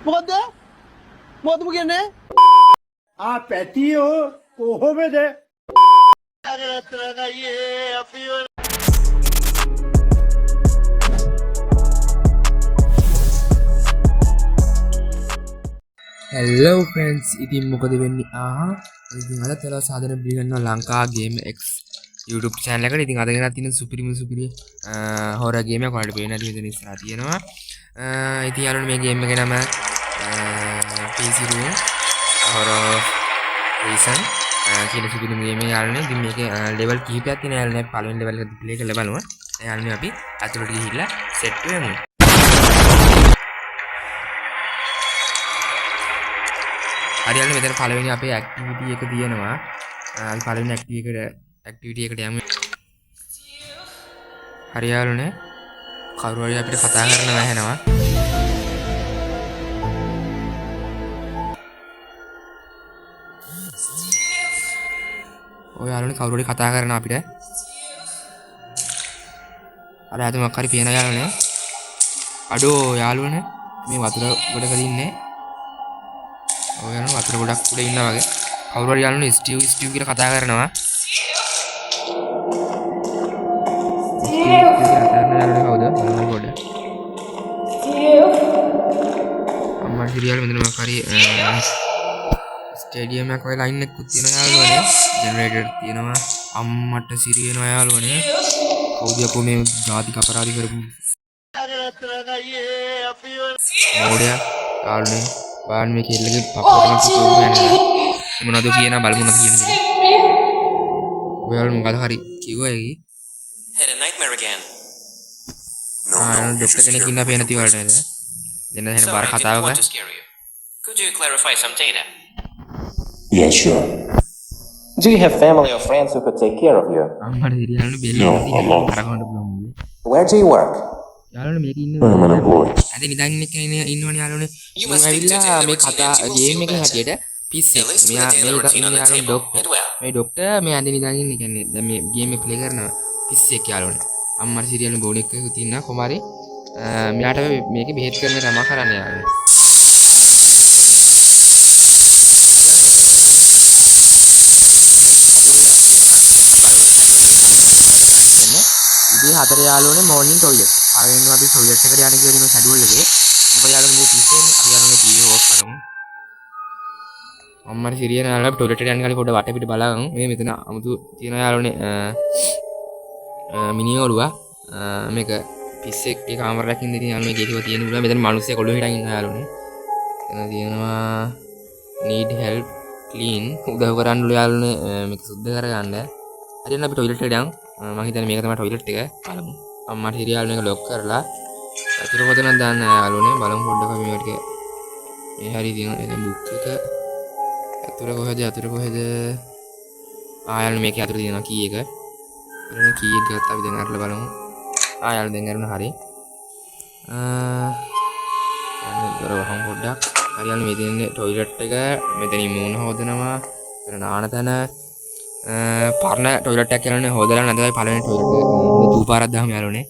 මොකද්ද? මොකද්ද මු කියන්නේ? ආ පැටියෝ කොහොමද? හෙල්ලෝ ෆ්‍රෙන්ඩ්ස්, ඉතින් මොකද වෙන්නේ? ආහා, ඉතින් අද තෙලව සාදන පිළිගන්නවා Lanka game X YouTube channel එකට. ඉතින් අද ගෙනත් තියෙන සුපිරිම සුපිරි හොරර් ගේම් එකක් ඔයාලට පේන ඇති මෙතන ඉස්සරහා තියෙනවා. ඉතින් යාළුවනේ, මේ ගේම් එකේ නම PC Room Horror Prison කියන සුපිරිම ගේම් එක යාළුවනේ. ඉතින් මේකේ ලෙවල් කිහිපයක් තියෙනවා යාළුවනේ. පළවෙනි ලෙවල් එක ප්ලේ කරලා බලමු. යාළුවනේ, අපි ඇතුළට ගිහිල්ලා සෙට් වෙමු. හරි යාළුවනේ, මෙතන පළවෙනි අපේ ඇක්ටිවිටි එක තියෙනවා. අපි පළවෙනි ඇක්ටිවිටි එකට යමු. හරි යාළුවනේ, කවුරු හරි අපිට කතා කරනවා ඇහෙනවා. ඔය යාළුවනේ, කවුරු හරි කතා කරනවා අපිට. අර ඈත මොකක් හරි පේනවා යාළුවනේ. අඩෝ යාළුවනේ, මේ වතුර ගොඩක ඉන්නේ. ඔය යාළුවනේ, වතුර ගොඩක් උඩ ඉන්නා වගේ. කවුරු හරි යාළුවනේ ස්ටීව් ස්ටීව් කියලා කතා කරනවා. ස්ටීව් කියලා කතා කරන යාළුවනේ කවුද? බලමු පොඩ්ඩක්. අම්මා හිරියාලු, මෙතන මොකක් හරි ස්ටේඩියම් එකක් වගේ ලයින් එකකුත් තියෙනවා යාළුවනේ. ජෙනරේටර් තියෙනවා. අම්මට සිරි වෙනවා යාළුවනේ. කවුද යකෝ මේ ජාතික අපරාධ කරපු මෝඩයා? යාළුවනේ, බලන්න මේ කෙල්ලගේ පපුවට නම් පුතෝ යන්නේ. මොනවද කියනවා බලමු, මොනවද කියන්නේ කියලා. ඔයාලා මොකද හරි කිව්වා ඒකි. Had a nightmare again. ආ, ඩොක්ටර් කෙනෙක් ඉන්නවා පේන තියවලට නේද? දෙන්න එහෙනම් බාර Sorry, I didn't කතාවක. want to scare you. Could you clarify some data? Yeah, sure. Do you have family or friends who could take care of you? අම්මට සිරියාලු බෙල්ල No, alone. කරකවන්න පුළුවන් මුගේ. Where do you work? යාළුවනේ, මේක ඉන්න I am unemployed. ඇඳ නිදන් ඉන්න කෙනෙක් ඉන්නවනේ යාළුවනේ. You මුන් must stick to ඇවිල්ලා daily මේ routine කතා and you will game feel එකේ better. හැටියට පිස්සෙක්. A list with මෙයා the daily මේ routine on ඉන්න the යාළුවනේ table. Doctor. And well, මේ ඩොක්ටර් මේ ඇඳ නිදන් ඉන්නේ. කියන්නේ දැන් මේ ගේම් එක ප්ලේ කරනවා පිස්සෙක් යාළුවනේ. අම්මට සිරියාලු බෝන් එකක් තියෙනවා කොමාරි. මෙයාට මේකේ බෙහෙත් කරන තමයි කරන්නේ යාළුවනේ. උදේ 4 යාළුවනේ, මෝර්නින් ටොයිලට්. පළවෙනිම අපි ටොයිලට් එකට යන්න කියලා දෙන ෂෙඩියුල් එකේ. මොකද යාළුවනේ මූ පිස්සෙන්නේ. අපි යාළුවනේ ටීවී ඕෆ් කරමු. අම්මට සිරියන යාළුවා, අපි ටොයිලට් එකට යන්න කලින් පොඩ්ඩක් වටපිට බලමු. මේ මෙතන අමුතු තියෙන යාළුවනේ මිනි ඔළුවා. මේක පිස්සෙක් ඒ කාමරයක් ඉඳන් ඉතින් යාළුවනේ මේකේ ඒවා තියෙන පුළුවන්. මෙතන මිනිස්සෙක් ඔළුව හිටන් ඉන්නවා යාළුවනේ. එතන තියෙනවා need help clean, උදව් කරන්නලු යාළුවනේ මේක සුද්ධ කරගන්න. හරි යන්න අපි ටොයිලට් එකට යමු. මං හිතන්නේ මේක තමයි ටොයිලට් එක. බලමු. අම්මට හිරිය යාළුවනේ මේක ලොක් කරලා වතුර කොතනද දාන්න යාළුවනේ. බලමු පොඩ්ඩක් අපි මේවා ටික. මේ හරි තියෙනවා එතන බුක් එක. යතුර කොහෙද? යතුර කොහෙද? ආ යාළුවනේ, මේකේ යතුර තියෙනවා, කී එක. ඊළඟ කී එක ගත්තා. අපි දැන් අරලා බලමු. ආ යාළුවනේ, දැන් අරුණ හරි. යන්න දොර වහමු පොඩ්ඩක්. හරි යාළුවනේ, මේ තියෙන්නේ ටොයිලට් එක. මෙතනින් මූණ හොදනවා. එතන නාන තැන. පරණ ටොයිලට් එකක් කියලානේ, හොදලා නැදලා පළවෙනි ටොයිලට් එක. හොඳ දූපාරක් දාමු යාළුවනේ.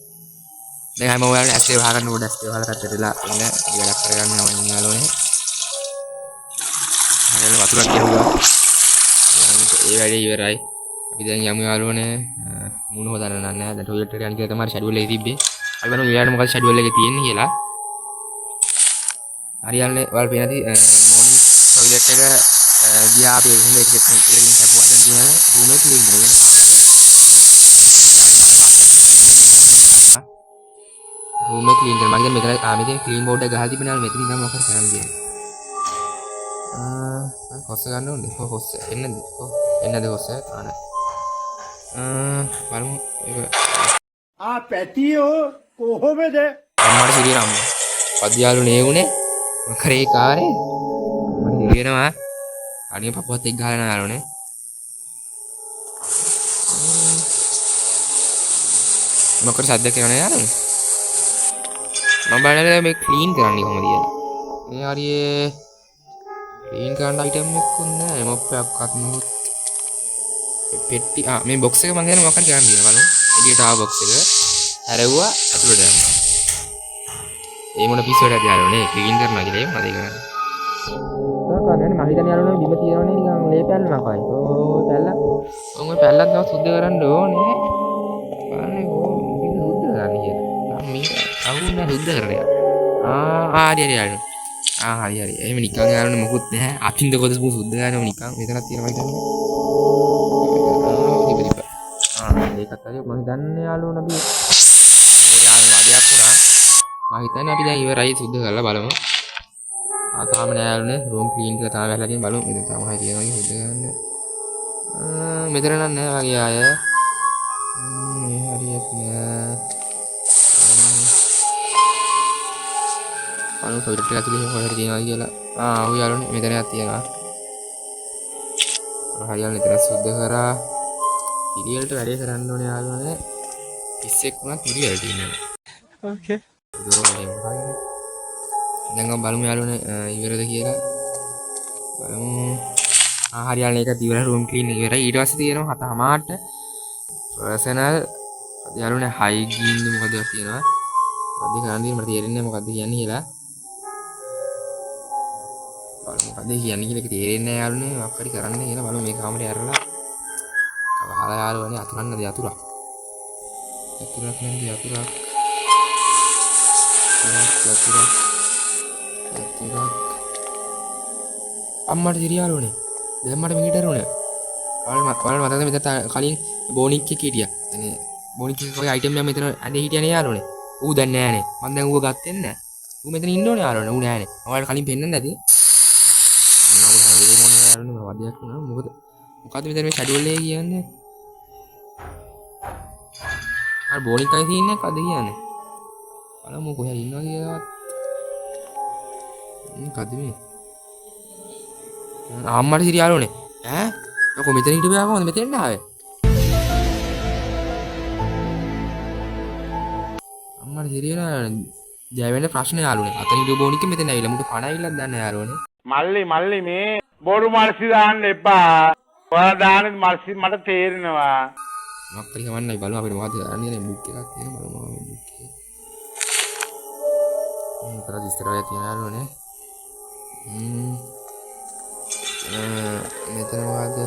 දැන් හැම ඔයාලට ඇස් දෙක වහගන්න පොඩ්ඩක්. ඇස් දෙක වහලා පැත්තට වෙලා ඉන්න. වැඩක් කරගන්න ඕනේ යාළුවනේ. හරියට වතුරක් ගැහුවා. ඒ වැඩේ ඉවරයි. අපි දැන් යමු යාළුවනේ. මූණ හොදන්න නෑ. දැන් ටොයිලට් එකට යන්න කියලා තමයි ෂෙඩියුල් එකේ තිබ්බේ. අපි බලමු ඊළඟට මොකද ෂෙඩියුල් එකේ තියෙන්නේ කියලා. හරි යාළුවනේ, ඔයාලා පේන ඇති මෝර්නින් ටොයිලට් එක ගියා අපි. ඒ හින්දා ඒක එකකින් කැපුවා. දැන් තියෙනවා රූම් එක ක්ලීන් කරගෙන. රූම් එක ක්ලීන් කරලා මම හිතන්නේ මෙතන ආ මෙතන ක්ලීන් බෝඩ් එක ගහලා තිබෙනවා. මෙතන ඉඳන් මොකක් හරි කරන්න තියෙනවා. ආ කොස්ස ගන්න ඕනේ. කො කොස්ස එන්නද? කො එන්නද කොස්ස? ආ නෑ. බලමු ඒක. ආ පැටියෝ කොහොමද? අම්මට සිරියන අම්මා. පද්‍යාලු නේ උනේ. මොකක් හරි ඒ කාරේ. මට සිරියනවා. අනික පපුවත් එක්ක ගහලා යනවා යාළුවනේ. මොකද සද්දයක් එනවනේ යාළුවනේ. මම බලන්නේ මේ ක්ලීන් කරන්නේ කොහොමද කියලා. මේ හරියේ ක්ලීන් කරන්න අයිටම් එකකුත් නෑ. මොප් එකක්වත් මොකුත්. පෙට්ටි, ආ මේ බොක්ස් එක මං හිතන්නේ මොකක් හරි කරන්න තියෙනවා. බලමු. එළියට ආව බොක්ස් එක. හැරෙව්වා, ඇතුළට යනවා. ඒ මොන පිස්සුවට ඇති යාළුවනේ ක්ලීන් කරනවා කියලා ඒ මොනවද ඒ කරන්නේ? කරන්නේ මම හිතන්නේ යාළුවනේ බිම තියෙනවනේ නිකන් ලේ පැල්ලමක් වගේ. ඔව් පැල්ල. ඔව් ඔය පැල්ලක් තව සුද්ධ කරන්න ඕනේ. බලන්නේ කොහොමද සුද්ධ කරන්නේ කියලා. මම මේක අවුරුද්ද නෑ සුද්ධ කරන එක. ආ ආ හරි හරි යාළුවනේ. ආ හරි හරි. එහෙම නිකන් යාළුවනේ මොකුත් නැහැ. අතින්ද කොහොමද මු සුද්ධ කරන්නේ නිකන් මෙතනක් තියෙනවා හිතන්නේ. ආ තිබ තිබ. ආ ඒකත් හරි මම හිතන්නේ යාළුවනේ අපි මේ යාළුවනේ වදයක් වුණා. මම හිතන්නේ අපි දැන් ඉවරයි සුද්ධ කරලා බලමු. ආ තාම නෑ යාළුවනේ රූම් ක්ලීන් කරලා තාම වැහලා තියෙන බලමු. මෙතන තාම හරි තියෙනවා වගේ සුද්ධ කරන්න. ආ මෙතන නම් නෑ වගේ ආය. මේ හරියට නෑ. බලමු ටොයිලට් එක ඇතුලේ කොහේ හරි තියෙනවා කියලා. ආ ඔව් යාළුවනේ මෙතන එකක් තියෙනවා. හරි යාළුවනේ එතන සුද්ධ කරා. පිළිවෙලට වැඩේ කරන්න ඕනේ යාළුවනේ. පිස්සෙක් වුණත් පිළිවෙලට ඉන්නවා. ඕකේ. දැන් අපි බලමු යාළුවනේ ඉවරද කියලා. බලමු. ආ හරි යාළුවනේ ඒකත් ඉවරයි රූම් ක්ලීන් එක ඉවරයි. ඊට පස්සේ තියෙනවා 7:00ට පර්සනල් යාළුවනේ හයිජීන් මොකද තියෙනවා. මොකද්ද කරන්න තියෙන්නේ මට තේරෙන්නේ නැහැ මොකද්ද කියන්නේ කියලා. බලමු මොකද්ද කියන්නේ කියලා ඒක තේරෙන්නේ නැහැ යාළුවනේ. මොකක් හරි කරන්න කියලා බලමු මේ කාමරේ ඇරලා. වහලා යාළුවනේ අතුරක් නැද යතුරක්. යතුරක් නැද්ද යතුරක්. යතුරක් යතුරක්. අම්මට සිරි යාළුවනේ. දැන් මට මේකට ඇරුණේ. ඔයාලා මතකද මෙතන කලින් බෝනික් එක හිටියා. එතන බෝනික් එක වගේ අයිටම් එකක් මෙතන ඇඳේ හිටියානේ යාළුවනේ. ඌ දැන් නෑනේ. මං දැන් ඌව ගත්තේ නෑ. ඌ මෙතන ඉන්න ඕනේ යාළුවනේ. ඌ නෑනේ. ඔයාලට කලින් පෙන්නන්න ඇති. මේ වගේ හැම වෙලේම ඕනේ යාළුවනේ මම වදයක් වුණා. මොකද මොකද්ද මෙතන මේ ෂැඩෝල් එක කියන්නේ? අර බෝනික් අය සීන් එකක් අද කියන්නේ. බලමු කොහේ ඉන්නවා කියලාවත්. මොකද්ද මේ? අම්මට සිරි යාළුවනේ. ඈ? ඔක මෙතන හිටපියා කොහොමද මෙතෙන්ට ආවේ? අම්මට සිරි වෙනවා ජය වෙන ප්‍රශ්න යාළුවනේ. අතන හිටපු බෝනික් මෙතන ඇවිල්ලා මුට පණ ඇවිල්ලක් දන්නේ යාළුවනේ. මල්ලි මල්ලි මේ බොරු මල්සි දාන්න එපා. ඔයාලා දාන මල්සි මට තේරෙනවා. මොකක් හරි කමන්නයි බලමු අපිට මොකද්ද කරන්න තියෙන්නේ. බුක් එකක් තියෙනවා බලමු මේ බුක් එකේ. මේ තර විස්තර වගේ තියෙන යාළුවනේ. මෙතන මොකද්ද?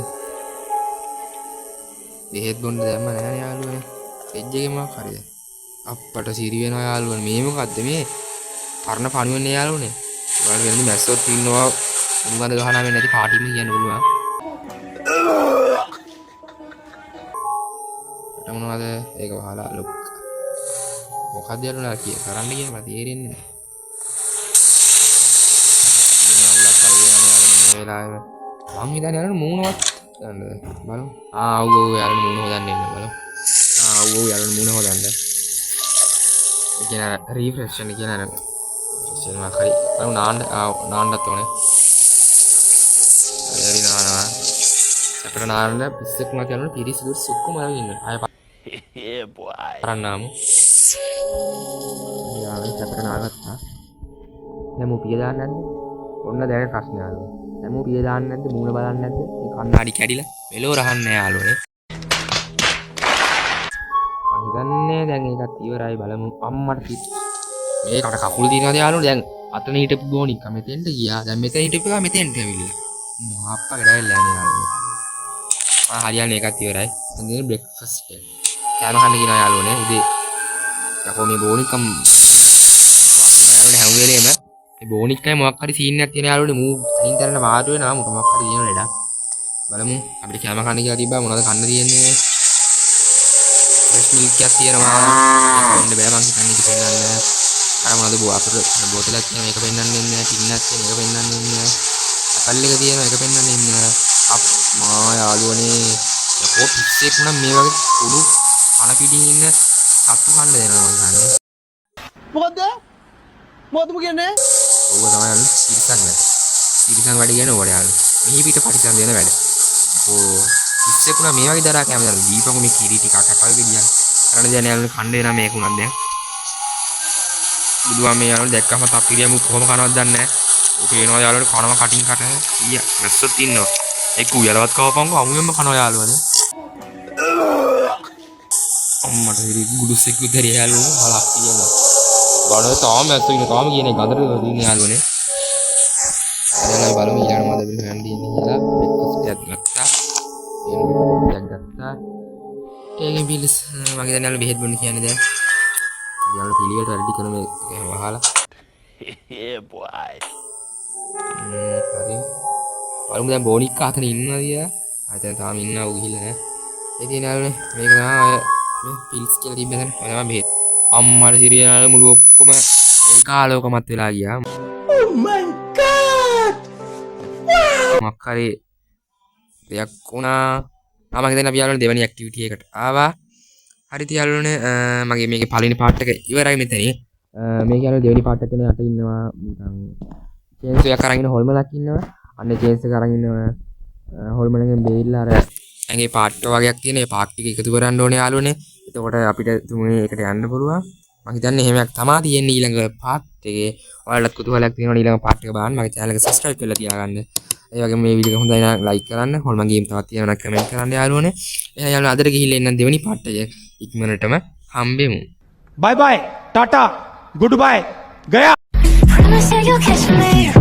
බෙහෙත් බොන්න දැම්ම නෑනේ යාළුවනේ. ෆ්‍රිජ් එකේ මොකක් හරිද? අප්පට සිරි වෙනවා යාළුවනේ. මේ මොකද්ද මේ? පරණ පණුවන්නේ යාළුවනේ. ඔයාලා වෙනදි මැස්සොත් ඉන්නවා උණු ගඳ ගහනවා වෙන්නේ නැති පාටිම කියන්න පුළුවන්. මට මොනවද ඒක වහලා ලොක්. මොකද්ද යාළුවනේ කිය කරන්න කියන මට තේරෙන්නේ නෑ. මේ අවුලක් කරගෙන යාළුවනේ මේ වෙලාවෙම. මං හිතන්නේ යාළුවනේ මූණවත් ගන්නද බලමු. ආ ඔව් ඔව් යාළුවනේ මූණ හොදන්න ඉන්න බලමු. ආ ඔව් ඔව් යාළුවනේ මූණ හොදන්න. ඒ කියන්නේ අර රීෆ්‍රෙෂ් වෙන කියන අර ෆ්‍රෙෂ් වෙනවා හරි. බලමු නාන්න ආ නාන්නත් ඕනේ. හරි හරි නානවා. අපිට නාන්න පිස්සෙක් වුණා කියනවනේ පිරිසිදු ඔක්කොම අරගෙන ඉන්න. ආයෙ පරන්නාමු. යාළුවනේ අපිට නාගත්තා. දැන් මූ පිය දාන්න නැද්ද? ඔන්න දැන් ප්‍රශ්න යාළුවනේ. දැන් මූ පිය දාන්න නැද්ද? මූණ බලන්න නැද්ද? මේ කණ්ණාඩි කැඩිලා මෙලෝ රහන්නේ යාළුවනේ. මං හිතන්නේ දැන් ඒකත් ඉවරයි බලමු. අම්මට මේකට කකුල් තියනවාද යාළුවනේ? දැන් අතන හිටපු බෝනික්ක මෙතෙන්ට ගියා. දැන් මෙතන හිටපු එක මෙතෙන්ට ඇවිල්ලා. මහප්පා ගෙඩ ඇවිල්ලා යන්නේ යාළුවනේ. ආ හරියන්නේ ඒකත් ඉවරයි. දැන් තියෙන බ්‍රෙක්ෆාස්ට් එක. කෑම කන්න කියනවා යාළුවනේ උදේ. යකෝ මේ බෝනික්කම් යාළුවනේ හැම වෙලේම මේ බෝනික්කයි මොකක් හරි සීන් එකක් තියෙන යාළුවනේ මූ තනින් තනට වාඩි වෙනවා මුට මොකක් හරි තියෙන ලෙඩක්. බලමු අපිට කෑම කන්න කියලා තිබ්බා මොනවද කන්න තියෙන්නේ? ෆ්‍රෙෂ් මිල්ක් එකක් තියෙනවා. ඒක බොන්න බෑ මං හිතන්නේ ඒක පෙන්නන්න. අර මොනවද අතට බෝතලයක් තියෙනවා ඒක පෙන්නන්න දෙන්නේ නෑ. ටින්නක් තියෙන ඒක පෙන්නන්න දෙන්නේ නෑ. ඇපල් එක තියෙනවා ඒක පෙන්නන්න දෙන්නේ නෑ. අප් මා යාළුවනේ යකෝ පිස්සෙක් වුණා මේ වගේ කුඩු කන පිටින් ඉන්න සත්තු කන්න දෙනවා මං හිතන්නේ. මොකද්ද? මොකද්ද මු කියන්නේ? ඔව්ව තමයි යාළුවනේ තිරිසන් වැඩ. තිරිසන් වැඩ කියන්නේ ඔව්වට යාළුවනේ. මෙහි පිට පටිසන් දෙන වැඩ. ඔව් පිස්සෙක් වුණා මේ වගේ දරා කෑම දාලා දීපන්කො මේ කිරි ටිකක් ඇපල් ගෙඩියක්. කරන්න දෙයක් නෑ යාළුවනේ කන්න දෙනවා මේක උනත් දැන්. බුදුහාම මේ යාළුවනේ දැක්කම තප්පිරිය මු කොහොම කනවද දන්නේ නෑ. ඔක එනවා යාළුවනේ කනවා කටින් කට. ඊයා මැස්සොත් ඉන්නවා. එක්ක උයලවත් කවපන්කො අමුවෙන්ම කනවා යාළුවනේ. අම්මට හිරි ගුඩුස් එක්ක උදරේ යාළුවනේ බලක් තියෙනවා. බලන්න තාම ඇත්තෝ ඉන්න තාම කියන්නේ ගඳට තියෙන යාළුවනේ. දැන් අපි බලමු ඊළඟ මොකද අපිට හොයන්න තියෙන්නේ කියලා. බ්‍රෙක්ෆාස්ට් එකක් ගත්තා. එකක් ගත්තා. ඒකෙන් පිල්ස් මගේ දැන් යාළුවනේ බෙහෙත් බොන්න කියන්නේ දැන්. අපි යාළුවනේ පිළිවෙලට වැඩි කරන මේ එහෙම වහලා. හරි. බලමු දැන් බෝනික්කා අතන ඉන්නවා කියලා. ආ දැන් තාම ඉන්නවා ඌ ගිහිල්ලා නෑ. ඒ තියෙන යාළුවනේ මේක තමයි ඔය මේ පිල්ස් කියලා තිබ්බ තැන. ඔය තමයි බෙහෙත්. අම්මට සිරියාල මුළු ඔක්කොම ඒක ආලෝකමත් වෙලා ගියා. Oh my God! මොකක් හරි දෙයක් වුණා. ආ මගේ දැන් අපි යාළුවනේ දෙවෙනි ඇක්ටිවිටි එකට ආවා. හරි ඉතින් යාළුවනේ මගේ මේකේ පළවෙනි පාර්ට් එක ඉවරයි මෙතනින්. මේක යාළුවනේ දෙවෙනි පාර්ට් එක යට ඉන්නවා නිකන් චේන්ස් එකක් අරන් ඉන්න හොල්මනක් ඉන්නවා. අන්න චේන්ස් එක අරන් ඉන්නවා හොල්මනගෙන් බේරිලා අර ඇඟේ පාට් වගේක් තියෙන ඒ පාට් ටික එකතු කරන්න ඕනේ යාළුවනේ. එතකොට අපිට තුනේ එකට යන්න පුළුවන්. මං හිතන්නේ එහෙම එකක් තමා තියෙන්නේ ඊළඟ පාර්ට් එකේ. ඔයාලටත් කුතුහලයක් තියෙනවා ඊළඟ පාර්ට් එක බලන්න. මගේ චැනල් එක සබ්ස්ක්‍රයිබ් කරලා තියාගන්න. ඒ වගේම මේ වීඩියෝ එක හොඳයි නම් ලයික් කරන්න. හොල්මන් ගේම් තවත් තියෙනවා නම් කමෙන්ට් කරන්න යාළුවනේ. එහෙනම් යාළුවනේ අදට ගිහිල්ලා එන්නම් දෙවෙනි පාර්ට් එක ඉක්මනටම හම්බෙමු. Bye bye, tata, good bye, गया. Promise that you'll catch me.